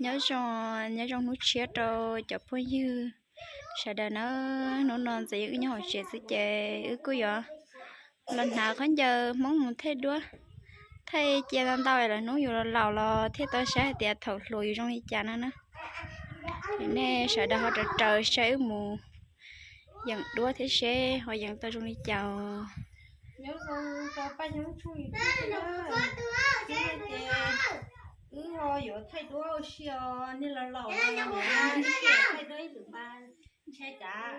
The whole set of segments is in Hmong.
Nyob zoo, nyob zoo hnub tshiab rau cov phooj ywg sawv daws na. Hnub no ntxim wb nyob hauv tsev xwb ces wb kuj yuav los hnav khaub ncaws Hmoob mus thaij duab, thaij cia ntau ntau lawm hnub yus los laus los thiaj tau saib hais tias thaum hluas yus zoo li cas no na. Nej sawv daws ho raws raws saib wb mus yeem duab thiab seb ho yeem tau zoo li cas. Nyob zoo rau paj xyoob tshooj YouTube na. Wb ho yuav thaij duab ua si os, nej los laus los thaij duab ib lwm mas ntshai cas,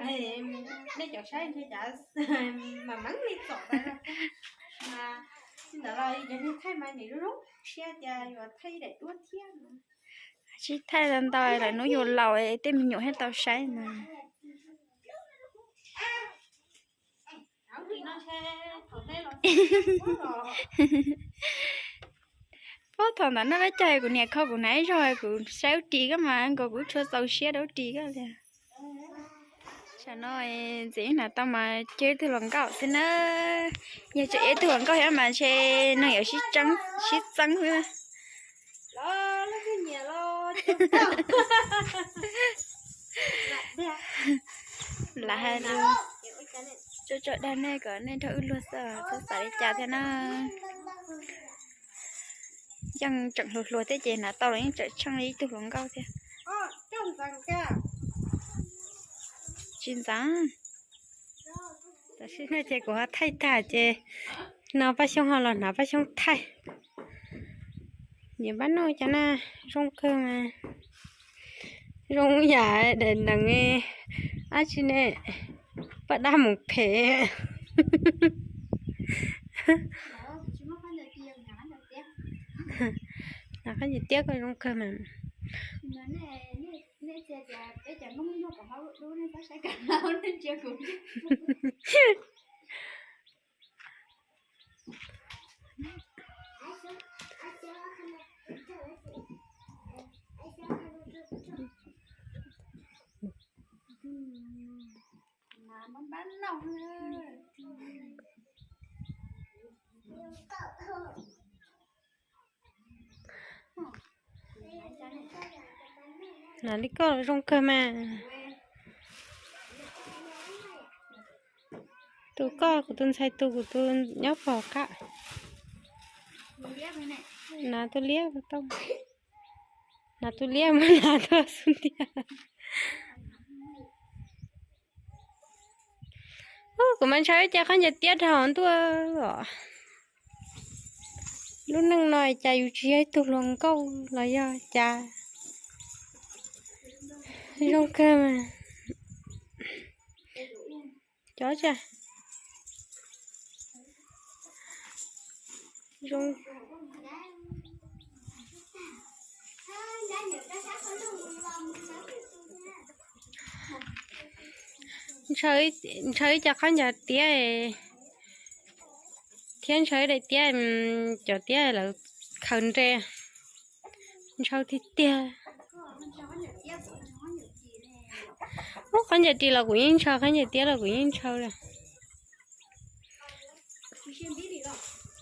nej cov saib ntshai cas mas meej li txom tas. Mas tsis ntawd los yog thaij mas nim zoo zoo siab tias yuav thaij daim duab thiab. Tsis thaij ntau ntau lawm hnub yus laus tej me nyuam thiaj tau saib na. Puag thaum ntawd no peb caug kuv niam kho kuv hnav ib zaug kuv saib ub ris koj mas nkaus kuv tshua txaus siab rau ub ris koj li. Tam no ntxim hnav tau mas cia ib tug hluas nkauj xwb na. Yog tseem ib tug hluas nkauj thiab mas ntshe neeg yuav sib txeeb xwb. Lam hais lus tso tso dag nej kom nej nrog wb luag xwb, txhob xav li cas thiab na. Yeej tseem hluas hluas thiab ces hnav tau los yeej tseem tsheej li ib tug hluas nkauj thiab. Tsis ntxav. Tam sim no ces kuv ho thaij tag ces no Paj Xyooj ho los hnav Paj Xyooj thaij. Niam Paj Noj cov na zoo kawg mas. Zoo yam daim nees dab tsi ne, paj dab mus phem. Hnav khaub ncaws tiab koj zoo kawg mas. Hnav li koj zoo kawg mas. Tus koj kuv tus ntxhais tus kuv tus nyob pog qab. Hnav tus liab tau. Hnav tus liab mas hnav tuaj xub ntiag. Kuv mas ntshaw ib co khaub ncaws tiab dhau ntuj os. Lub neej no cas yus tsis yog ib tug hluas nkauj los yog cas. Zoo kawg mas. Cov tsa zoo. Ntshaw ib co khaub ncaws tiab thiab ntshaw ib daim tiab, cov tiab lawv khaws nres, ntshaw tiag tiag. Ub, khaub ncaws ris los kuv yeej ntshaw, khaub ncaws tiab los kuv yeej ntshaw li.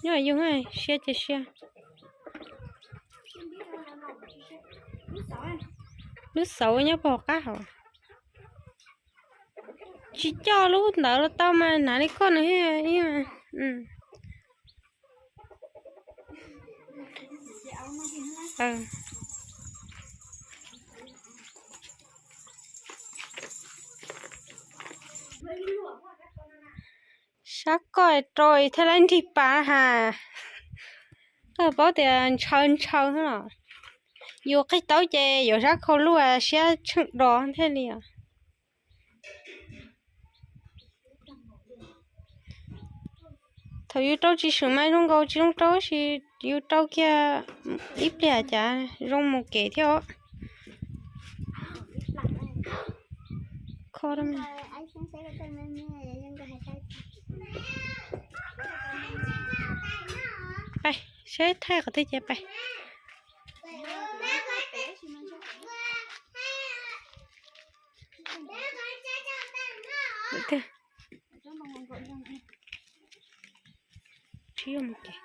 Nyob yug siab cia siab. Lub xauv nyob puag hauv qab hauv. Tsis coj lub ntawd los tau mas hnav li koj no. Sab koj rau thiaj li nrig pas has. Koj paub tias ntshaw ntshaw xwb los. Yus qig taub ces yuav sab khau luaj siab tsheej do thiaj li os. Thaum yus rau tsis swm mas zoo nkaus tsis zoo rau, tab sis yus rau kiag ib pliag cas zoo mus kev thiab os. Kho pais, seb thaij qhov twg ces pais. Tsis yog mus kev.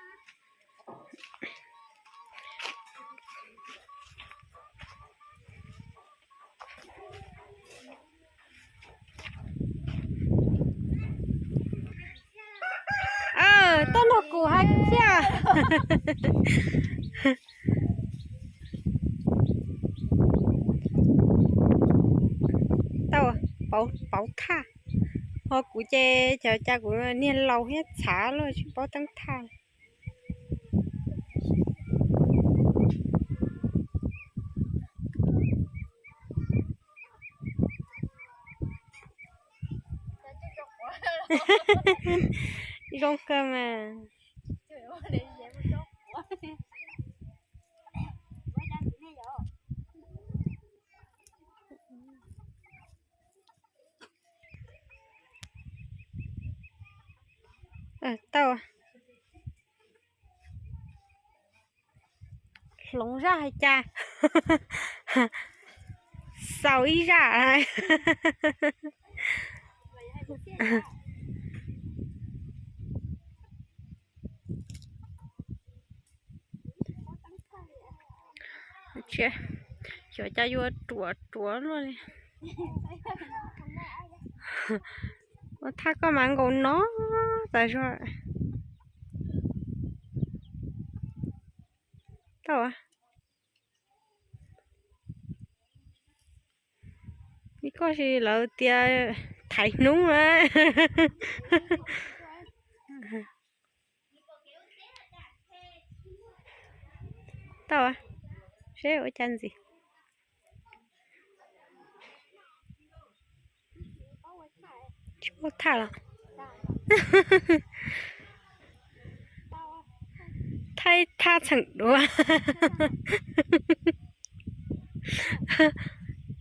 Tus hais tiag. Tau, pauv thaj. Ho kuv ces cov cas kuv niag laus thiab txhav luaj tsis paub teeb thaj. Zoo kawg mas. Tau. Hloov zaj hais cas? Xaus ib zaj. Xyov cas yuav ruam ruam luaj li. Ua thaj koj mas nkaus no tas zog. Tau. Koj si lawv tias thaiv hnub na. Tau, seb ua cas ntxiv. Tsis paub thaj los? Thaij thaj txheem duav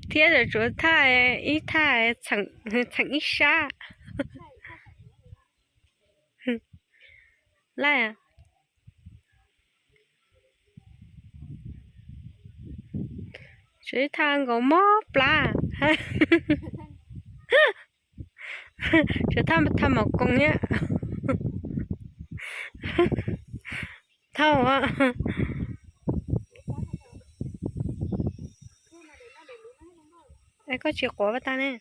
thiab tsuav thaj ib thaj txheem ib sab. Laij, tsuav ib thaj nkaus mob plab. Tsuav thaj thaj maum koos thiab. Thaum es koj tsis quav pas tas ne.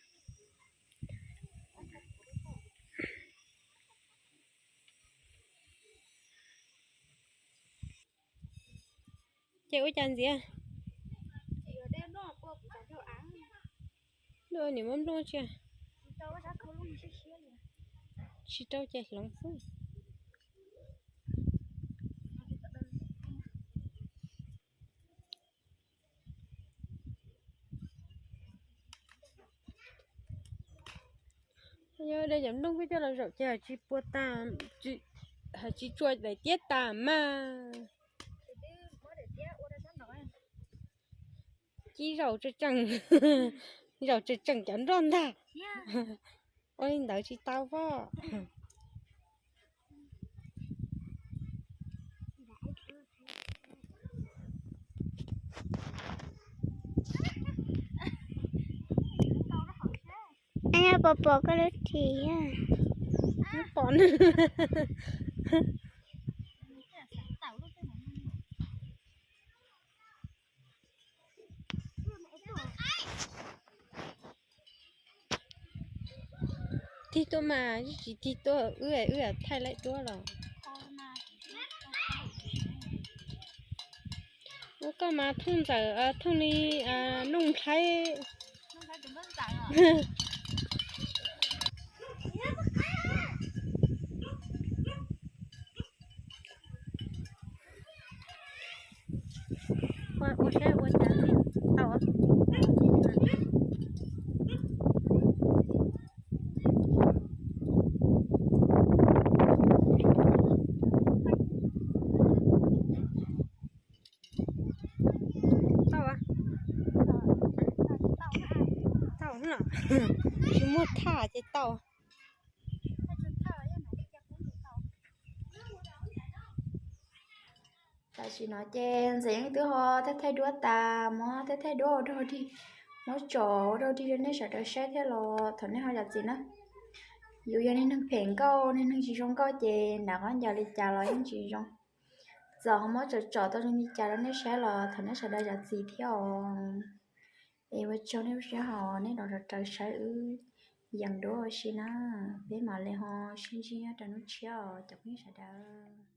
Ces ua cas ntxiv? Nws muab nplooj tsia. Tsis rau ces hloov xwb. Yog de cov nplooj koj coj los zaum ces hais tsis pua tas, hais tsis tsuas daim tiab tas mas. Cia zaum tseem, zaum tseem tseem cov nroj ntag. Ua li ntawd tsis tau pob. Pom pom koj lub ris. Pom. Tig tuaj mas, tsis tig tuaj, wb wb thaij laim duab los. Ua koj mas thooj ntxawm, thooj li Nuj Nplhaib. Ua saib ua cas tau. Tau, tau, tsis muaj thaj ces tau. Tam sim no ces ntxawm yeej twb ho thaij thaij duab tas, muab thaij thaij duab ua dog dig, muab tso ua dog dig rau nej sawv daws saib thiab los thov nej ho zam txim na. Yus yog niag neeg phem nkauj, niag neeg tsis zoo nkauj ces nram qab ncaws li cas los yeej tsis zoo. Txawm ho muab tso tso tau zoo li cas rau nej saib los thov nej sawv daws zam txim thiab os. Es ua tsaug nej lub sij hawm nej los raws saib wb. yees dua ua si na. Peb mam li ho sib ntsib nyob rau hnub tshiab os cov phooj ywg sawv daws.